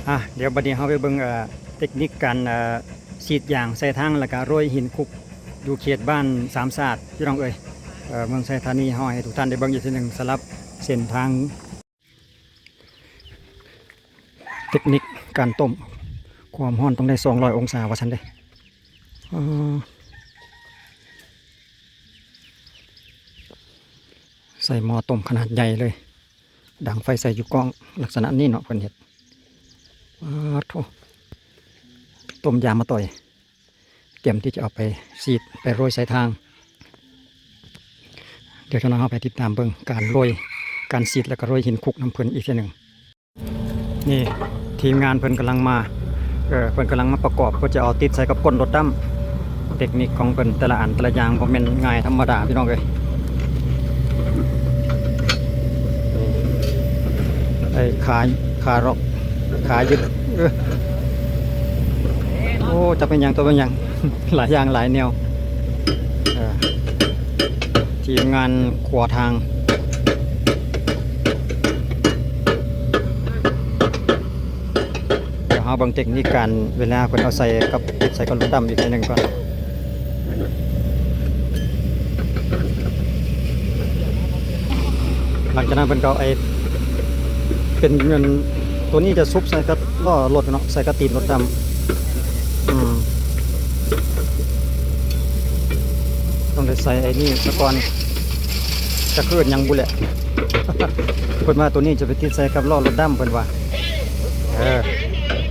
ອ່ະ ດຽວບັດນີ້ເຮົາໄປເບິ່ງ ເອີ ເຕັກນິກການ ເອີ ສີດຢາງໃສ່ທາງ ແລ້ວກະໂລຍຫີນຄຸກ ຢູ່ເຂດບ້ານສາມສະອາດ ພີ່ນ້ອງເອີຍ. ເອີ ເມືອງໄຊທານີ ເຮົາໃຫ້ທຸກທ່ານໄດ້ເບິ່ງອີກເທື່ອໜຶ່ງ ສຳລັບເສັ້ນທາງ ເຕັກນິກການຕົ້ມ ຄວາມຮ້ອນຕ້ອງໄດ້ສອງຮ້ອຍອົງສາວ່າຊັ້ນເດ້. ເອີ ໃສ່ໝໍ້ຕົ້ມຂະໜາດໃຫຍ່ເລີຍ ດັງໄຟໃສ່ຢູ່ກ້ອງ ລັກສະນະນີ້ເນາະ ເພິ່ນເຮັດ. ປາດໂທ້ ຕົ້ມຢາງມາຕ່ອຍ ຕຽມທີ່ຈະເອົາໄປສີດ ໄປໂລຍໃສ່ທາງ. ດຽວເຮົາໄປຕິດຕາມເບິ່ງການໂລຍ ການສີດ ແລ້ວກໍໂລຍຫີນຄຸກນຳເພິ່ນອີກເທື່ອໜຶ່ງ. ນີ້ທີມງານເພິ່ນກຳລັງມາ ເອີ ເພິ່ນກຳລັງມາປະກອບ ເພື່ອຈະເອົາຕິດໃສ່ກັບກົ້ນລົດດຳ. ເຕັກນິກຂອງເພິ່ນແຕ່ລະອັນແຕ່ລະຢ່າງບໍ່ແມ່ນງ່າຍທຳມະດາ ພີ່ນ້ອງເອີຍ. ໄອ້ຂາ ຂາລັອກ ຂາຍຶດ ເອີ ໂອ້ ຈັກແມ່ນຫຍັງ ຕົວແມ່ນຫຍັງ ຫຼາຍຢ່າງຫຼາຍແນວ. ເອີ ທີມງານຂົວທາງ ດຽວເຮົາເບິ່ງເຕັກນິກການເວລາເພິ່ນເອົາໃສ່ກັບ ຕິດໃສ່ກັບລົດດຳອີກເທື່ອໜຶ່ງກ່ອນ. ຫຼັງຈາກນັ້ນເພິ່ນກໍເອົາໄອ້ ເປັນ ຕົວນີ້ຈະຊຸບໃສ່ກັບລໍ້ລົດເນາະ ໃສ່ກັບຕີນລົດດຳ. ອືມ ຕ້ອງໄດ້ໃສ່ໄອ້ນີ້ສາກ່ອນ ຈັກເອີ້ນຫຍັງບຸແຫຼະ. ເພິ່ນວ່າຕົວນີ້ຈະໄປຕິດໃສ່ກັບລໍ້ລົດດຳ ເພິ່ນວ່າ. ເອີ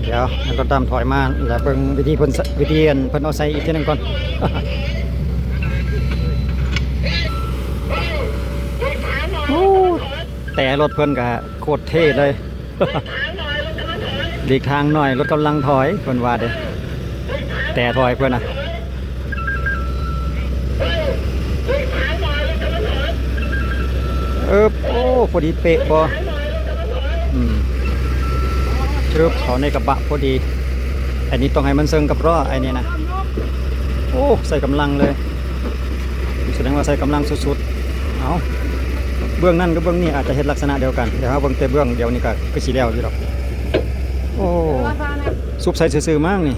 ດຽວໃຫ້ລົດດຳຖອຍມາ ແລ້ວເບິ່ງວິທີເພິ່ນ ວິທີອັນເພິ່ນເອົາໃສ່ອີກເທື່ອໜຶ່ງກ່ອນ. ໂອ້ ແຕ່ລົດເພິ່ນກະໂຄດເທ່ເລີຍ. ຫຼີກທາງໜ້ອຍ ລົດກຳລັງຖອຍ ເພິ່ນວ່າເດ້. ແຕ່ຖອຍເພິ່ນນະ ເອີບ ໂອ້ ພໍດີເປະບໍ່? ອືມ ເອີບ ເຂົ້າໃນກະບະພໍດີ. ອັນນີ້ຕ້ອງໃຫ້ມັນເຊິ່ງກັບລໍ້ ອັນນີ້ນະ. ໂອ້ ໃສ່ກຳລັງເລີຍ ສະແດງວ່າໃສ່ກຳລັງສຸດໆ. ເອົ້າ ເບື້ອງນັ້ນກັບເບື້ອງນີ້ອາດຈະເຮັດລັກສະນະດຽວກັນ ດຽວເຮົາເບິ່ງແຕ່ເບື້ອງດຽວນີ້ກະຄືຊິແລ້ວຢູ່ດອກ. ໂອ້ ຊຸບໃສ່ຊື່ໆ ມັ້ງນີ້.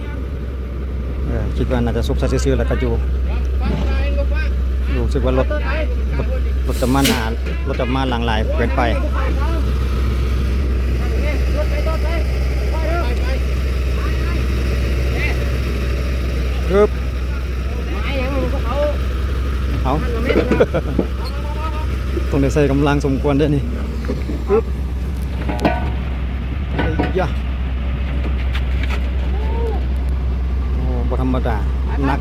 ເອີ ຄິດວ່າໜ້າຈະຊຸບໃສ່ຊື່ໆ ແລ້ວກໍຢູ່ ຮູ້ສຶກວ່າລົດ ລົດ ລົດຈະມາໜ້າ ລົດຈະມາຫຼັງຫຼາຍເກີນໄປ. ອຶບ ເອົາ ຕ້ອງໄດ້ໃຊ້ກຳລັງສົມຄວນເດ້ນີ້. ອຶບ ເອີຍ ໂອ້ ບໍ່ທຳມະດາ ໜັກ.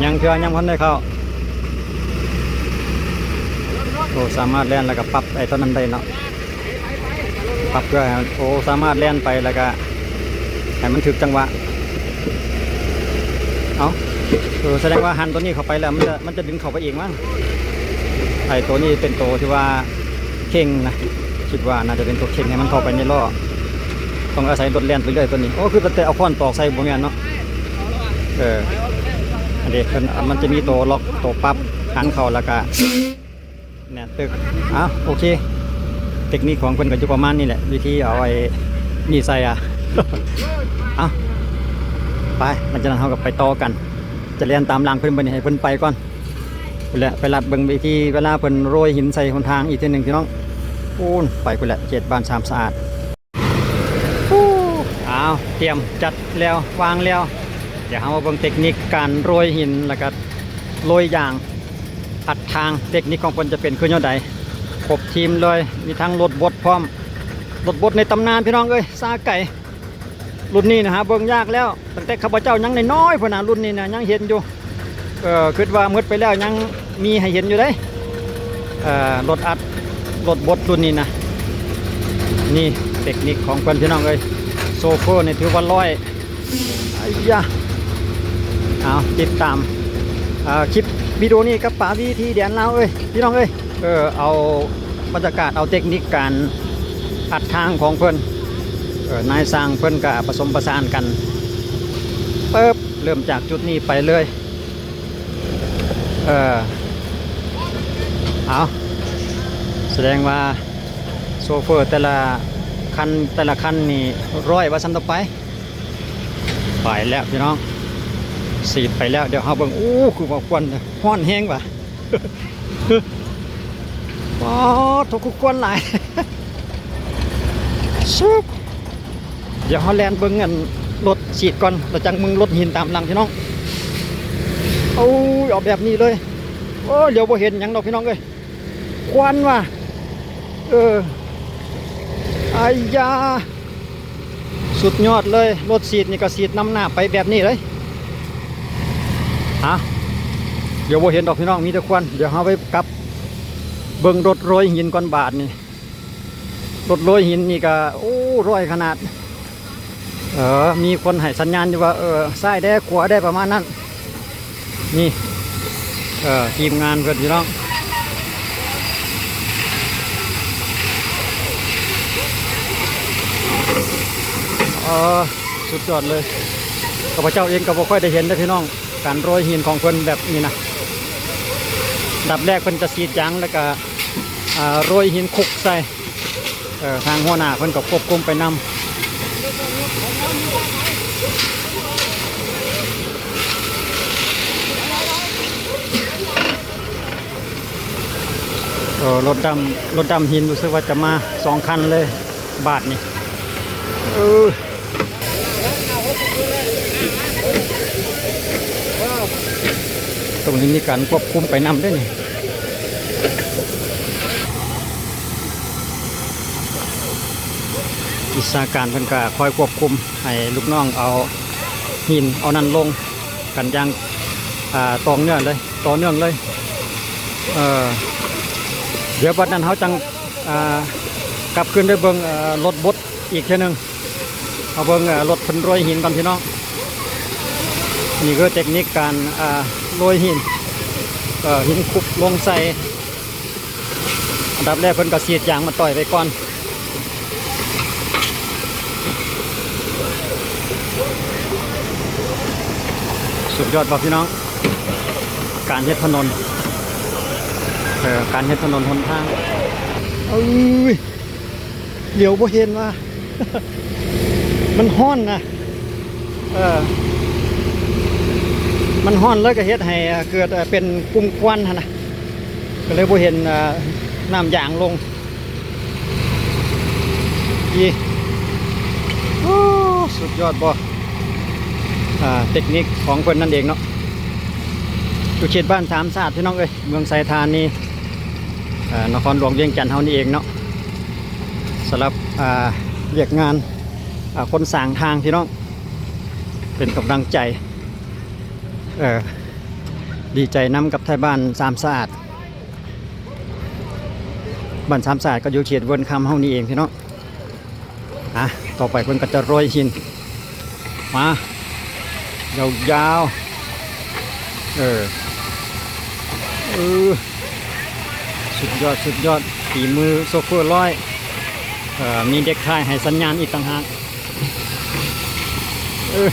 ຍັງເທື່ອ ຍັງບໍ່ທັນໄດ້ເຂົ້າ. ໂອ້ ສາມາດແລ່ນແລ້ວກໍປັບໄອ້ຕົວນັ້ນໄດ້ເນາະ. ປັບເພື່ອໃຫ້ມັນ ໂອ້ ສາມາດແລ່ນໄປແລ້ວກະໃຫ້ມັນຖືກຈັງຫວະ. ເອົ້າ ເອີ ສະແດງວ່າຫັນຕົວນີ້ເຂົ້າໄປແລ້ວ ມັນຈະ ມັນຈະດຶງເຂົ້າໄປເອງມັ້ງ. ໄອ້ຕົວນີ້ເປັນຕົວທີ່ວ່າເຄັ່ງນະ ຄິດວ່າໜ້າຈະເປັນຕົວເຄັ່ງໃຫ້ມັນເຂົ້າໄປໃນລໍ້. ຕ້ອງອາໄສລົດແລ່ນໄປເລື້ອຍຕົວນີ້. ໂອ້ ຄືແຕ່ເອົາຄ້ອນຕອກໃສ່ບໍ່ແມ່ນເນາະ. ເອີ ອັນນີ້ເພິ່ນ ມັນຈະມີຕົວລັອກ ຕົວປັບຫັນເຂົ້າແລ້ວກະ ແໜ້ນຕຶກ. ເອົ້າ ໂອເຄ ເຕັກນິກຂອງເພິ່ນກໍຢູ່ປະມານນີ້ແຫຼະ ວິທີເອົາໄອ້ນີ້ໃສ່ອະ. ເອົ້າ ໄປ ຫຼັງຈາກນັ້ນເຮົາກໍໄປຕໍ່ກັນ ຈະແລ່ນຕາມຫຼັງເພິ່ນບັດນີ້ ໃຫ້ເພິ່ນໄປກ່ອນ. ພຸ້ນແຫຼະ ໄປລັດເບິ່ງວິທີເວລາເພິ່ນໂລຍຫີນໃສ່ຫົນທາງອີກເທື່ອໜຶ່ງ ພີ່ນ້ອງ. ພຸ້ນ ໄປພຸ້ນແຫຼະ ເຂດບ້ານຊາມສະອາດ. ອາວ ຕຽມຈັດແລ້ວ ວາງແລ້ວ. ດຽວເຮົາມາເບິ່ງເຕັກນິກການໂລຍຫີນ ແລ້ວກະໂລຍຢາງ ອັດທາງ. ເຕັກນິກຂອງເພິ່ນຈະເປັນຄືແນວໃດ? ຄົບທີມເລີຍ ມີທັງລົດບົດພ້ອມ ລົດບົດໃນຕຳນານ ພີ່ນ້ອງເອີຍ ຊາໄກ. ລຸ້ນນີ້ນະ ຫາເບິ່ງຍາກແລ້ວ ຕັ້ງແຕ່ຂ້າພະເຈົ້າຍັງນ້ອຍໆ ພຸ້ນນະ ລຸ້ນນີ້ນະ ຍັງເຫັນຢູ່. ເອີ ຄິດວ່າໝົດໄປແລ້ວ ຍັງມີໃຫ້ເຫັນຢູ່ເດ້ ເອີ ລົດອັດ ລົດບົດລຸ້ນນີ້ນະ. ນີ້ເຕັກນິກຂອງເພິ່ນ ພີ່ນ້ອງເອີຍ ໂຊເຟີນີ້ຖືວ່າຮ້ອຍ. ໄອ້ຢາ ເອົາ ຕິດຕາມ ເອີ ຄລິບວິດີໂອນີ້ກັບປາວີທີແດນລາວເອີຍ ພີ່ນ້ອງເອີຍ. ເອີ ເອົາບັນຍາກາດ ເອົາເຕັກນິກການອັດທາງຂອງເພິ່ນ. ເອີ ນາຍຊ່າງເພິ່ນກະປະສົມປະສານກັນ ເປີບ ເລີ່ມຈາກຈຸດນີ້ໄປເລີຍ. ເອີ ເອົາ ສະແດງວ່າໂຊ ໂຊເຟີແຕ່ລະຄັນ ແຕ່ລະຄັນນີ້ຮ້ອຍວ່າຊັ້ນຕໍ່ໄປ. ໄປແລ້ວພີ່ນ້ອງ ສີດໄປແລ້ວ. ດຽວເຮົາເບິ່ງ ໂອ້ ຄືວ່າຄວັນຮ້ອນແຮງຫວາ. ປາດໂທ້ ຄືຄວັນຫຼາຍ. ຊຶບ ດຽວເຮົາແລ່ນເບິ່ງອັນລົດສີດກ່ອນ ແລ້ວຈັ່ງເບິ່ງລົດຫີນຕາມຫຼັງພີ່ນ້ອງ. ໂອ້ຍ ເອົາແບບນີ້ເລີຍ. ໂອ້ຍ ດຽວບໍ່ເຫັນຫຍັງດອກພີ່ນ້ອງເອີຍ ຄວັນວ່າ. ເອີ ອາຍາ ສຸດຍອດເລີຍ. ລົດສີດນີ້ກໍສີດນຳໜ້າໄປແບບນີ້ເລີຍ. ຮະ ດຽວບໍ່ເຫັນດອກພີ່ນ້ອງ ມີແຕ່ຄວັນ. ດຽວເຮົາໄປກັບເບິ່ງລົດໂຣຍຫີນກ່ອນບາດນີ້. ລົດໂຣຍຫີນນີ້ກໍ ໂອ້ ຮ້ອຍຂະໜາດ. ເອີ ມີຄົນໃຫ້ສັນຍານຢູ່ວ່າ ເອີ ຊ້າຍແດ່ ຂວາແດ່ ປະມານນັ້ນ. ນີ້ ເອີ ທີມງານເພິ່ນພີ່ນ້ອງ. ເອີ ສຸດຍອດເລີຍ. ຂ້າພະເຈົ້າເອງກໍບໍ່ຄ່ອຍໄດ້ເຫັນເດ້ພີ່ນ້ອງ ການໂຣຍຫີນຂອງເພິ່ນແບບນີ້ນະ. ອັນດັບແລກເພິ່ນຈະສີດຢາງ ແລ້ວກໍ ອ່າ ໂຣຍຫີນຄຸກໃສ່. ເອີ ທາງຫົວໜ້າເພິ່ນກໍຄວບຄຸມໄປນຳ. ເອີ ລົດດຳ ລົດດຳຫີນ ຮູ້ສຶກວ່າຈະມາສອງຄັນເລີຍບາດນີ້. ເອີ ຕ້ອງມີການຄວບຄຸມໄປນຳເດ້ນີ້. ວິຊາການເພິ່ນກໍຄອຍຄວບຄຸມໃຫ້ລູກນ້ອງເອົາຫີນເອົານັ້ນລົງກັນຢ່າງ ອ່າ ຕໍ່ເນື່ອງເລີຍ ຕໍ່ເນື່ອງເລີຍ. ເອີ ດຽວບັດນັ້ນເຮົາຈັ່ງ ອ່າ ກັບຄືນໄປເບິ່ງ ເອີ ລົດບົດອີກເທື່ອໜຶ່ງ. ເຮົາເບິ່ງ ເອີ ລົດເພິ່ນໂຣຍຫີນກ່ອນພີ່ນ້ອງ. ນີ້ຄືເຕັກນິກການ ອ່າ ໂຣຍຫີນ ເອີ ຫີນຄຸກລົງໃສ່. ອັນດັບແລກເພິ່ນກໍສີດຢາງມາຕ່ອຍໄວ້ກ່ອນ. ສຸດຍອດບໍ່ພີ່ນ້ອງ ການເຮັດຖະໜົນ ເອີ ການເຮັດຖະໜົນຫົນທາງ. ເອີຍ ຫຼຽວບໍ່ເຫັນວ່າ ມັນຮ້ອນນະ. ເອີ ມັນຮ້ອນ ແລ້ວກໍເຮັດໃຫ້ ເອີ ເກີດ ເອີ ເປັນກຸ່ມຄວັນຫັ້ນນະ ກໍເລີຍບໍ່ເຫັນ ເອີ ນ້ຳຢາງລົງ. ອີ ໂອ້ ສຸດຍອດບໍ່ ອ່າ ເຕັກນິກຂອງເພິ່ນນັ້ນເອງເນາະ. ຢູ່ເຂດບ້ານສາມສະອາດ ພີ່ນ້ອງເອີຍ ເມືອງໄຊທານີ ເອີ ນະຄອນຫຼວງວຽງຈັນເຮົານີ້ເອງເນາະ. ສຳລັບ ອ່າ ວຽກງານ ອ່າ ຄົນສ້າງທາງ ພີ່ນ້ອງ ເປັນກຳລັງໃຈ ເອີ ດີໃຈນຳກັບໄທບ້ານສາມສະອາດ. ບ້ານສາມສະອາດກໍຢູ່ເຂດເວີນຄຳເຮົານີ້ເອງ ພີ່ນ້ອງ. ອ່ະ ຕໍ່ໄປເພິ່ນກໍຈະໂຣຍຫີນມາຍາວໆ. ເອີ ເອີ ສຸດຍອດ ສຸດຍອດ ຝີມືໂຊເຟີຮ້ອຍ. ເອີ ມີເດັກຖ່າຍໃຫ້ສັນຍານອີກຕ່າງຫາກ. ເອີ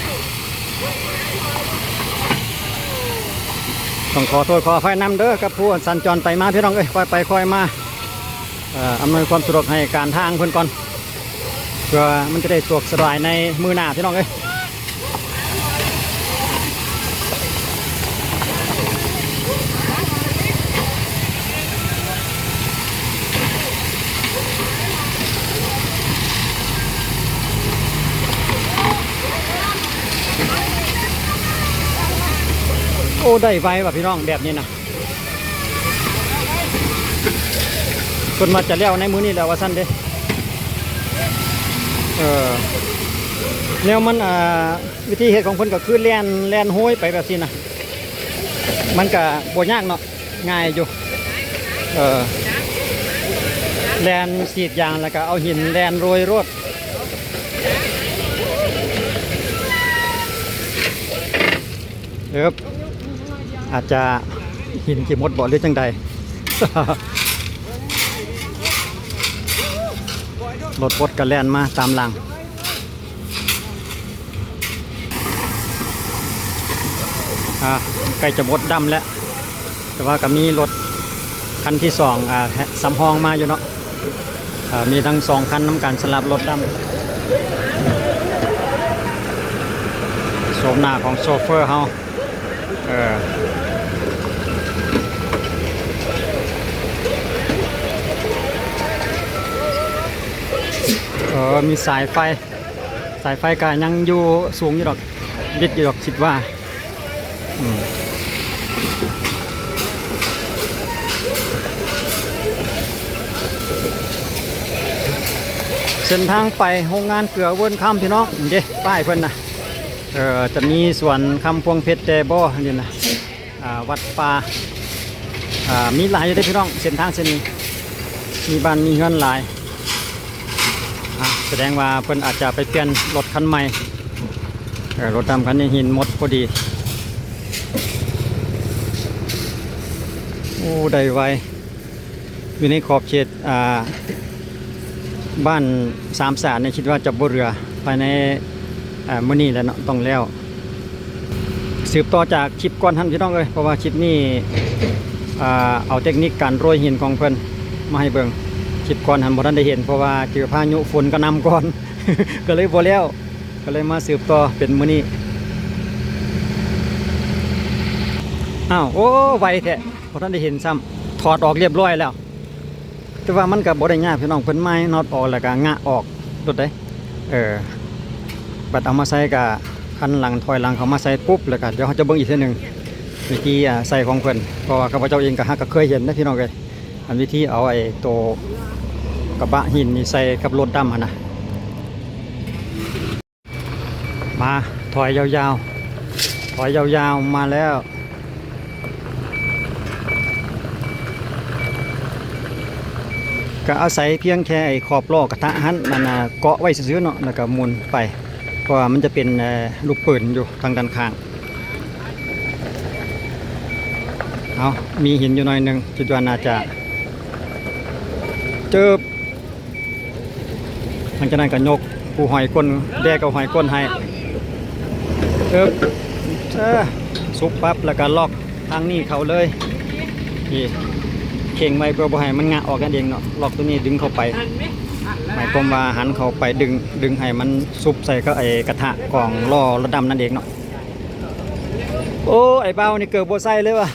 ຕ້ອງຂໍໂທດຂໍອະໄພນຳເດີ ກັບຜູ້ສັນຈອນໄປມາ ພີ່ນ້ອງເອີຍ ຄ່ອຍໄປຄ່ອຍມາ. ເອີ ອຳນວຍຄວາມສະດວກໃຫ້ການທາງເພິ່ນກ່ອນ ເພື່ອມັນຈະໄດ້ສະດວກສະບາຍໃນມື້ໜ້າ ພີ່ນ້ອງເອີຍ. ໂອ້ ໄດ້ໄວວ່ະ ພີ່ນ້ອງ ແບບນີ້ນະ. ເພິ່ນວ່າຈະແລ້ວໃນມື້ນີ້ແຫຼະວ່າຊັ້ນເດ້. ເອີ ແນວມັນ ອ່າ ວິທີເຮັດຂອງເພິ່ນກໍຄືແລ່ນ ແລ່ນໂຮຍໄປແບບຊີ້ນະ ມັນກະບໍ່ຍາກເນາະ ງ່າຍຢູ່. ເອີ ແລ່ນສີດຢາງ ແລ້ວກະເອົາຫີນແລ່ນໂຣຍໂລດ. ເອີບ ອາດຈະຫີນຊິໝົດບໍ່ ຫຼືຈັ່ງໃດ? ລົດບົດກໍແລ່ນມາຕາມຫຼັງ. ອ່າ ໃກ້ຈະໝົດດຳແລ້ວ ແຕ່ວ່າກໍມີລົດຄັນທີສອງ ອ່າ ສຳຮອງມາຢູ່ເນາະ. ອ່າ ມີທັງສອງຄັນນຳກັນ ສຳລັບລົດດຳ. ໂສມໜ້າຂອງໂຊເຟີເຮົາ ເອີ ເອີ ມີສາຍໄຟ ສາຍໄຟກະຍັງຢູ່ສູງຢູ່ດອກ ລິດຢູ່ດອກ ຄິດວ່າ. ອືມ ເສັ້ນທາງໄປໂຮງງານເກືອເວີນຄຳ ພີ່ນ້ອງ ນີ້ເດ້ ປ້າຍເພິ່ນນະ. ເອີ ຈະມີສວນຄຳພວງເພັດແດ່ບໍ່ ນີ້ນະ. ອ່າ ວັດປ່າ ອ່າ ມີຫຼາຍຢູ່ເດ້ພີ່ນ້ອງ ເສັ້ນທາງເສັ້ນນີ້ ມີບ້ານມີເຮືອນຫຼາຍ. ອ່າ ສະແດງວ່າເພິ່ນອາດຈະໄປປ່ຽນລົດຄັນໃໝ່. ເອີ ລົດດຳຄັນນີ້ຫີນໝົດພໍດີ. ໂອ້ ໄດ້ໄວ. ຢູ່ໃນຂອບເຂດ ອ່າ ບ້ານສາມສານນີ້ ຄິດວ່າຈະບໍ່ເຫຼືອ ພາຍໃນ ອ່າ ມື້ນີ້ແຫຼະເນາະ ຕ້ອງແລ້ວ. ສືບຕໍ່ຈາກຄລິບກ່ອນຫັ້ນ ພີ່ນ້ອງເອີຍ ເພາະວ່າຄລິບນີ້ ອ່າ ເອົາເຕັກນິກການໂລຍຫີນຂອງເພິ່ນມາໃຫ້ເບິ່ງ. ຄລິບກ່ອນຫັ້ນບໍ່ທັນໄດ້ເຫັນ ເພາະວ່າເຈີພາຍຸຝົນກະໜ່ຳກ່ອນ ກະເລີຍບໍ່ແລ້ວ ກະເລີຍມາສືບຕໍ່ເປັນມື້ນີ້. ອ້າວ ໂອ້ ໄວແທ້ ບໍ່ທັນໄດ້ເຫັນຊ້ຳ ຖອດອອກຮຽບຮ້ອຍແລ້ວ. ແຕ່ວ່າມັນກະບໍ່ໄດ້ຍາກພີ່ນ້ອງ ເພິ່ນມາຍນັອດອອກແລ້ວກະງະອອກໂລດເດ້. ເອີ ບັດເອົາມາໃສ່ກະຄັນຫຼັງ ຖອຍຫຼັງເຂົ້າມາໃສ່ປຸບ ແລ້ວກະດຽວເຮົາຈະເບິ່ງອີກເທື່ອໜຶ່ງ ວິທີ ອ່າ ໃສ່ຂອງເພິ່ນ ເພາະວ່າຂ້າພະເຈົ້າເອງກະຫາກະເຄີຍເຫັນເດ້ພີ່ນ້ອງເອີຍ ອັນວິທີເອົາໄອ້ໂຕກະບະຫີນນີ້ໃສ່ກັບລົດດຳຫັ້ນນະ. ມາ ຖອຍຍາວໆ ຖອຍຍາວໆ ມາແລ້ວ ກະອາໄສພຽງແຄ່ໄອ້ຂອບລໍ້ກະທະຫັ້ນ ມັນ ອ່າ ເກາະໄວ້ຊື່ໆເນາະ ແລ້ວກະໝູນໄປ ເພາະວ່າມັນຈະເປັນ ເອີ ລູກປືນຢູ່ທາງດ້ານຂ້າງ. ເອົາ ມີຫີນຢູ່ໜ້ອຍໜຶ່ງ ຄິດວ່າໜ້າຈະ ເຈີບ ຫຼັງຈາກນັ້ນກະຍົກ ຜູ້ຫ້ອຍກົ້ນ ແດ່ກໍຫ້ອຍກົ້ນໃຫ້ ເອີບ ເອີ ສຸບປັບ ແລ້ວກະລັອກທາງນີ້ເຂົ້າເລີຍ ນີ້ ເຄັ່ງໄວ້ເພື່ອບໍ່ໃຫ້ມັນງະອອກນັ້ນເອງເນາະ ລັອກໂຕນີ້ດຶງເຂົ້າໄປ ໝາຍຄວາມວ່າຫັນເຂົ້າໄປດຶງ ດຶງໃຫ້ມັນສຸບໃສ່ກັບໄອ້ກະທະຂອງລໍ້ລົດດຳນັ້ນເອງເນາະ. ໂອ້ ໄອ້ບ່າວນີ້ເກີບບໍ່ໃສ່ເລີຍວ່າ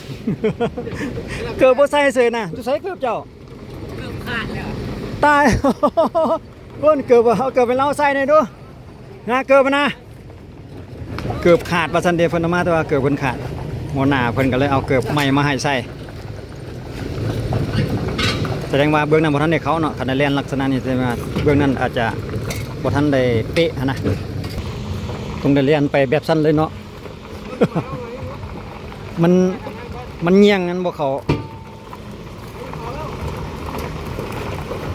ເກີບບໍ່ໃສ່ເສີຍນະ ຢູ່ໃສເກີບເຈົ້າ? ຕາຍ ເພິ່ນເກີບ ເອົາເກີບໃຫ້ລາວໃສ່ແດ່ດູ ນະ ເກີບນະ ເກີບຂາດວ່າຊັ້ນເດ ເພິ່ນເອົາມາ ແຕ່ວ່າເກີບເພິ່ນຂາດ ຫົວໜ້າເພິ່ນກະເລີຍເອົາເກີບໃໝ່ມາໃຫ້ໃສ່. ສະແດງວ່າເບື້ອງນັ້ນບໍ່ທັນໄດ້ເຂົ້າເນາະ ຄັນໄດ້ແລ່ນລັກສະນະນີ້ ແສດງວ່າເບື້ອງນັ້ນອາດຈະບໍ່ທັນໄດ້ເປະຫັ້ນນະ ຕ້ອງໄດ້ແລ່ນໄປແບບຊັ້ນເລີຍເນາະ. ມັນ ມັນຍ່ຽງ ມັນບໍ່ເຂົ້າ.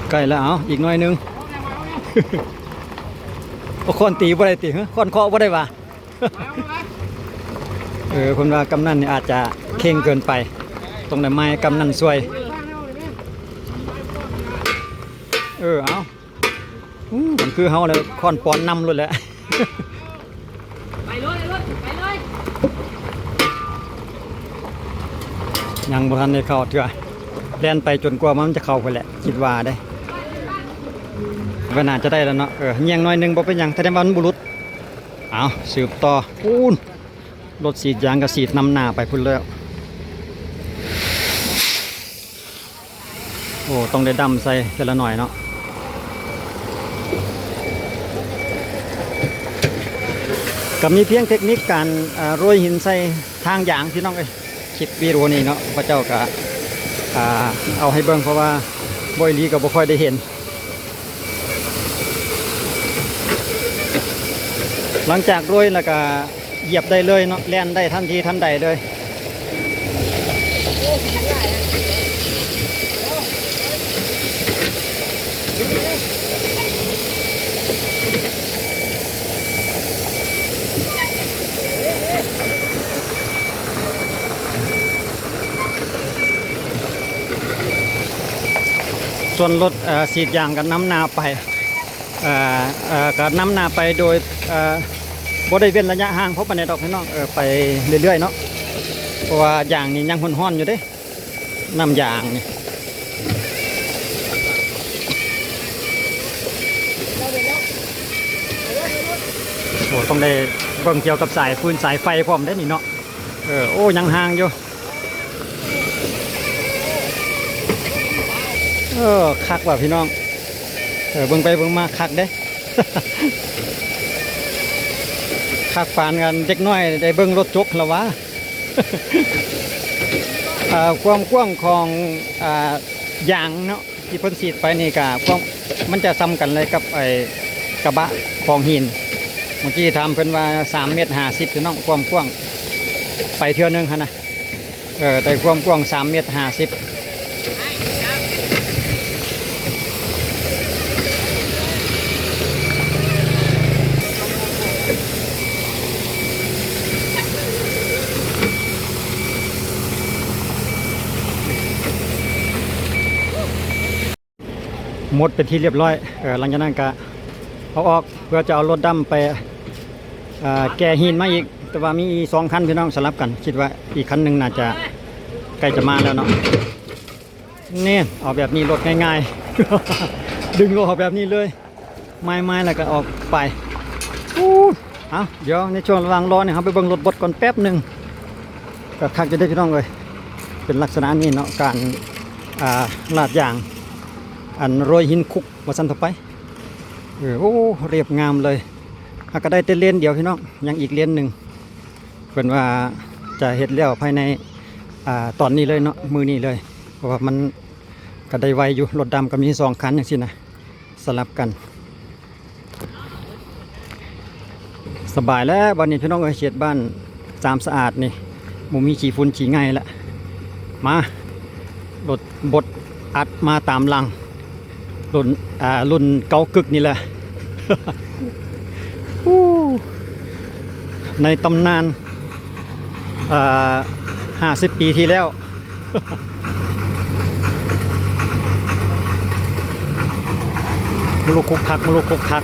ໃກ້ແລ້ວ ເອົາ ອີກໜ້ອຍໜຶ່ງ. ໂອ້ ຄ້ອນຕີບໍ່ໄດ້ຕິ? ຮະ ຄ້ອນເຄາະບໍ່ໄດ້ຫວາ? ເອີ ເພິ່ນວ່າກຳນັນນີ້ອາດຈະເຄັ່ງເກີນໄປ ຕ້ອງໄດ້ມາໃຫ້ກຳນັນຊ່ວຍ. ເອີ ເອົາ. ອື ມັນຄືເຮົາແລ້ວ ຄ້ອນປ້ອນນຳໂລດແຫຼະ. ໄປເລີຍ ໄປເລີຍ ໄປເລີຍ. ຍັງບໍ່ທັນໄດ້ເຂົ້າເທື່ອ ແລ່ນໄປຈົນກວ່າມັນຈະເຂົ້າພຸ້ນແຫຼະ ຄິດວ່າເດ້. ກໍໜ້າຈະໄດ້ແລ້ວເນາະ ເອີ ຍ່ຽງໜ້ອຍໜຶ່ງບໍ່ເປັນຫຍັງ ສະແດງວ່າມັນບໍ່ຫຼຸດ. ເອົາ ສືບຕໍ່ ປູ້ນ ລົດສີດຢາງກໍສີດນຳໜ້າໄປພຸ້ນແລ້ວ. ໂອ້ ຕ້ອງໄດ້ດຳໃສ່ເທື່ອລະໜ້ອຍເນາະ. ກໍມີພຽງເຕັກນິກການ ເອີ ໂລຍຫີນໃສ່ທາງຢາງ ພີ່ນ້ອງເອີຍ. ຄລິບວິດີໂອນີ້ເນາະ ພະເຈົ້າກໍ ອ່າ ເອົາໃຫ້ເບິ່ງ ເພາະວ່າບໍ່ອີ່ຫຼີກໍບໍ່ຄ່ອຍໄດ້ເຫັນ. ຫຼັງຈາກໂລຍແລ້ວກໍຢຽບໄດ້ເລີຍເນາະ ແລ່ນໄດ້ທັນທີທັນໃດເລີຍ. ສ່ວນລົດ ເອີ ສີດຢາງກໍນຳໜ້າໄປ ເອີ ເອີ ກໍນຳໜ້າໄປໂດຍ ເອີ ບໍ່ໄດ້ເວັ້ນໄລຍະຫ່າງພໍປານໃດດອກ ພີ່ນ້ອງ ເອີ ໄປເລື້ອຍໆເນາະ ເພາະວ່າຢາງນີ້ຍັງຮ້ອນໆຢູ່ເດ້ ນ້ຳຢາງນີ້. ໂອ້ ຕ້ອງໄດ້ເບິ່ງກ່ຽວກັບສາຍຟືນສາຍໄຟພ້ອມເດ້ນີ້ເນາະ. ເອີ ໂອ້ ຍັງຫ່າງຢູ່. ເອີ ຄັກວ່າພີ່ນ້ອງ. ເອີ ເບິ່ງໄປເບິ່ງມາຄັກເດ້. ຄັກປານກັນເດັກນ້ອຍໄດ້ເບິ່ງລົດຈົກແລ້ວຫວາ. ເອີ ຄວາມກວ້າງຂອງ ອ່າ ຢາງເນາະ ທີ່ເພິ່ນສີດໄປນີ້ກະ ຄວາມ ມັນຈະສ່ຳກັນເລີຍກັບໄອ້ກະບະຂອງຫີນ. ເມື່ອກີ້ຖາມເພິ່ນວ່າສາມເມັດຫ້າສິບ ພີ່ນ້ອງ ຄວາມກວ້າງ ໄປເທື່ອໜຶ່ງຫັ້ນນະ. ເອີ ໄດ້ຄວາມກວ້າງສາມເມັດຫ້າສິບ. ໝົດເປັນທີ່ລຽບຮ້ອຍ. ເອີ ຫຼັງຈາກນັ້ນກະເອົາອອກ ເພື່ອຈະເອົາລົດດຳໄປ ເອີ ແກ່ຫີນມາອີກ. ແຕ່ວ່າມີສອງຄັນພີ່ນ້ອງ ສະຫຼັບກັນ. ຄິດວ່າອີກຄັນໜຶ່ງໜ້າຈະໃກ້ຈະມາແລ້ວເນາະ. ນີ້ ເອົາແບບນີ້ລົດງ່າຍໆ ດຶງອອກແບບນີ້ເລີຍ ໝາຍໆ ແລ້ວກໍອອກໄປ. ອູ້ ເອົາ ດຽວໃນຊ່ວງລະຫວ່າງລໍນີ້ ເຮົາໄປເບິ່ງລົດບົດກ່ອນແປັບໜຶ່ງ. ກໍຄັກຢູ່ເດ້ພີ່ນ້ອງເອີຍ ເປັນລັກສະນະນີ້ເນາະ ການ ອ່າ ລາດຢາງ ອັນໂລຍຫີນຄຸກວ່າຊັ້ນເຖາະໄປ. ເອີ ໂອ້ ລຽບງາມເລີຍ. ຫາກກໍໄດ້ແຕ່ເລນດຽວພີ່ນ້ອງ ຍັງອີກເລນໜຶ່ງ. ເພິ່ນວ່າຈະເຮັດແລ້ວພາຍໃນ ອ່າ ຕອນນີ້ເລີຍເນາະ ມື້ນີ້ເລີຍ ເພາະວ່າມັນກໍໄດ້ໄວຢູ່. ລົດດຳກໍມີສອງຄັນຈັ່ງຊີ້ນະ ສະຫຼັບກັນ. ສະບາຍແລ້ວບັດນີ້ພີ່ນ້ອງເອີຍ ເຂດບ້ານສາມສະອາດນີ້ ບໍ່ມີຂີ້ຝຸ່ນຂີ້ໄງ່ລະ. ມາ ລົດບົດອັດມາຕາມຫຼັງ ລຸ້ນ ອ່າ ລຸ້ນເກົ່າກຶກນີ້ແຫຼະ. ໃນຕຳນານ ເອີ ຫ້າສິບປີທີ່ແລ້ວ. ມະລຸກຄຸກຄັກ ມະລຸກຄຸກຄັກ.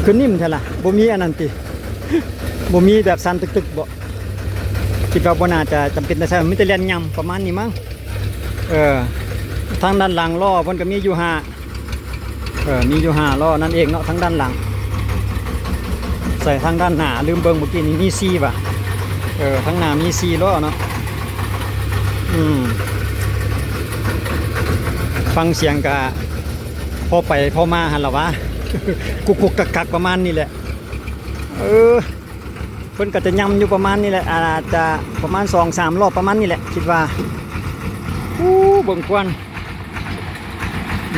ຄືນິ້ມແທ້ລະ ບໍ່ມີອັນນັ້ນຕິ ບໍ່ມີແບບສັ່ນຕຶກໆບໍ? ຄິດວ່າບໍ່ໜ້າຈະຈຳເປັນຕ້ອງໃຊ້ ມີແຕ່ແລ່ນຫຍ້ຳປະມານນີ້ມັ້ງ. ເອີ ທາງດ້ານຫຼັງລໍ້ເພິ່ນກໍມີຢູ່ຫ້າ ເອີ ມີຢູ່ຫ້າລໍ້ນັ້ນເອງເນາະ ທາງດ້ານຫຼັງ. ໃສ່ທາງດ້ານໜ້າ ລືມເບິ່ງ ເມື່ອກີ້ນີ້ມີສີ່ຫວາ? ເອີ ທາງໜ້າມີສີ່ລໍ້ເນາະ. ອືມ ຟັງສຽງກະພໍໄປພໍມາຫັ້ນລະຫວາ ກຸກໆກັກໆປະມານນີ້ແຫຼະ. ເອີ ເພິ່ນກໍຈະຫຍ້ຳຢູ່ປະມານນີ້ແຫຼະ ອາດຈະປະມານສອງສາມຮອບປະມານນີ້ແຫຼະ ຄິດວ່າ. ອູ້ ເບິ່ງຄວັນ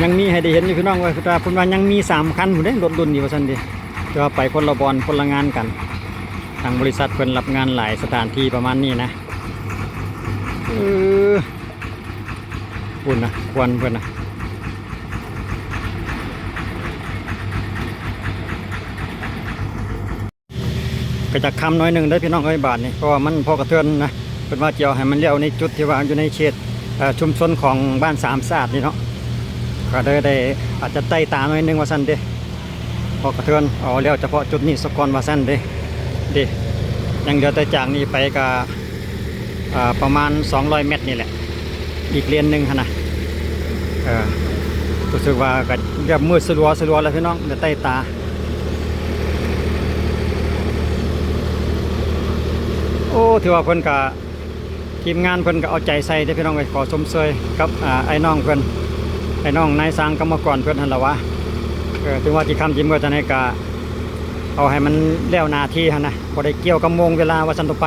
ຍັງມີໃຫ້ໄດ້ເຫັນຢູ່ພີ່ນ້ອງເອີຍ. ເພິ່ນວ່າ ເພິ່ນວ່າຍັງມີສາມຄັນພຸ້ນເດ້ ລົດລຸ້ນນີ້ວ່າຊັ້ນເດ. ແຕ່ວ່າໄປຄົນລະບ່ອນ ຄົນລະງານກັນ. ທາງບໍລິສັດເພິ່ນຮັບງານຫຼາຍສະຖານທີ່ປະມານນີ້ນະ. ເອີ ພຸ້ນນະ ຄວັນເພິ່ນນະ. ກໍຈະຄ່ຳໜ້ອຍໜຶ່ງເດີພີ່ນ້ອງເອີຍ ບາດນີ້ ເພາະວ່າມັນພໍກະເທີນນະ. ເພິ່ນວ່າຈະເອົາໃຫ້ມັນແລ້ວໃນຈຸດທີ່ວ່າຢູ່ໃນເຂດ ເອີ ຊຸມຊົນຂອງບ້ານສາມສະອາດນີ້ເນາະ ກໍເລີຍໄດ້ ອາດຈະໄຕ່ຕາໜ້ອຍໜຶ່ງວ່າຊັ້ນເດ ພໍກະເທີນ. ເອົາແລ້ວສະເພາະຈຸດນີ້ສາກ່ອນວ່າຊັ້ນເດ ເດ ຍັງເຫຼືອແຕ່ຈາກນີ້ໄປກໍ ອ່າ ປະມານສອງຮ້ອຍແມັດນີ້ແຫຼະ ອີກເລນໜຶ່ງຫັ້ນນະ. ເອີ ຮູ້ສຶກວ່າກໍແບບມືດສະຫຼົວໆແລ້ວພີ່ນ້ອງ ແຕ່ໃຕ້ຕາ. ໂອ້ ຖືວ່າເພິ່ນກະ ທີມງານເພິ່ນກໍເອົາໃຈໃສ່ເດ້ພີ່ນ້ອງເອີຍ. ຂໍຊົມເຊີຍກັບ ອ່າ ອ້າຍນ້ອງເພິ່ນ ອ້າຍນ້ອງນາຍຊ່າງກຳມະກອນເພິ່ນຫັ້ນລະຫວາ. ເອີ ເຖິງວ່າຊິຄ່ຳຊິມືດຈັ່ງໃດກໍເອົາໃຫ້ມັນແລ້ວໜ້າທີ່ຫັ້ນນະ ບໍ່ໄດ້ກ່ຽວກັບໂມງເວລາວ່າຊັ້ນເຖາະໄປ.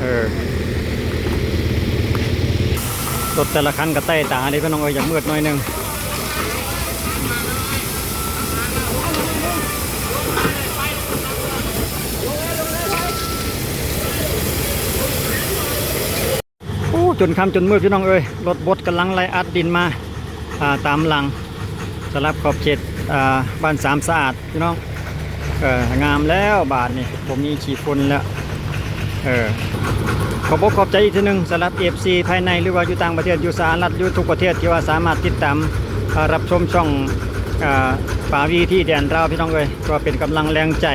ເອີ ລົດແຕ່ລະຄັນກໍໃຕ້ຕາເດ້ພີ່ນ້ອງເອີຍ ຢາກມືດໜ້ອຍໜຶ່ງ. ໂອ້ ຈົນຄ່ຳຈົນມືດພີ່ນ້ອງເອີຍ ລົດບົດກຳລັງໄລ່ອັດດິນມາ ອ່າ ຕາມຫຼັງ ສຳລັບຂອບເຂດ ອ່າ ບ້ານສາມສະອາດພີ່ນ້ອງ. ເອີ ງາມແລ້ວບາດນີ້ ບໍ່ມີຂີ້ຝຸ່ນແລ້ວ. ເອີ ຂອບອົກຂອບໃຈອີກເທື່ອໜຶ່ງ ສຳລັບເອັຟຊີພາຍໃນ ຫຼືວ່າຢູ່ຕ່າງປະເທດ ຢູ່ສະຫະລັດ ຢູ່ທຸກປະເທດ ທີ່ວ່າສາມາດຕິດຕາມ ເອີ ຮັບຊົມຊ່ອງ ເອີ ປາວີທີ່ແດນລາວ ພີ່ນ້ອງເອີຍ ເພື່ອເປັນກຳລັງແຮງໃຈ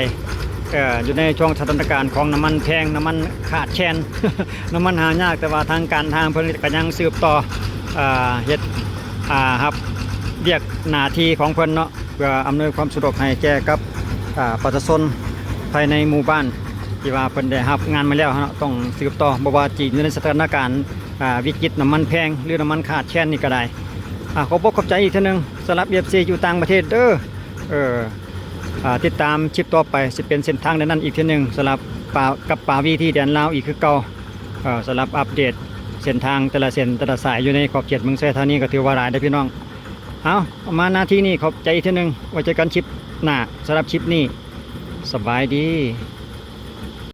ເອີ ຢູ່ໃນຊ່ວງສະຖານະການຂອງນ້ຳມັນແພງ ນ້ຳມັນຂາດແຄນ ນ້ຳມັນຫາຍາກ ແຕ່ວ່າທາງການທາງເພິ່ນກໍຍັງສືບຕໍ່ ເອີ ເຮັດ ອ່າ ຮັບ ວຽກໜ້າທີ່ຂອງເພິ່ນເນາະ ເພື່ອອຳນວຍຄວາມສະດວກໃຫ້ແກ່ກັບ ອາ ປະຊາຊົນພາຍໃນໝູ່ບ້ານ ທີ່ວ່າເພິ່ນໄດ້ຮັບງານມາແລ້ວເນາະ ຕ້ອງສືບຕໍ່ ບໍ່ວ່າຈະຢູ່ໃນສະຖານະການ ອາ ວິກິດ ນ້ຳມັນແພງ ຫຼື ນ້ຳມັນຂາດແຄນນີ້ກໍໄດ້. ອາ ຂອບອົກຂອບໃຈອີກເທື່ອໜຶ່ງສຳລັບ ເອັຟຊີ ຢູ່ຕ່າງປະເທດເດີ້. ເອີ ອາ ຕິດຕາມຄລິບຕໍ່ໄປ ຊິເປັນເສັ້ນທາງໃດນັ້ນອີກເທື່ອໜຶ່ງ ສຳລັບປາ ກັບປາວີທີ່ແດນລາວອີກຄືເກົ່າ. ເອີ ສຳລັບອັບເດດເສັ້ນທາງແຕ່ລະເສັ້ນແຕ່ລະສາຍຢູ່ໃນຂອບເຂດເມືອງໄຊທານີ ກໍຖືວ່າຫຼາຍເດີ້ພີ່ນ້ອງ. ເອົາ ມາໜ້າທີ່ນີ້ຂອບໃຈອີກເທື່ອໜຶ່ງ ໄວ້ເຈີກັນຄລິບໜ້າ. ສຳລັບຄລິບນີ້ ສະບາຍດີ.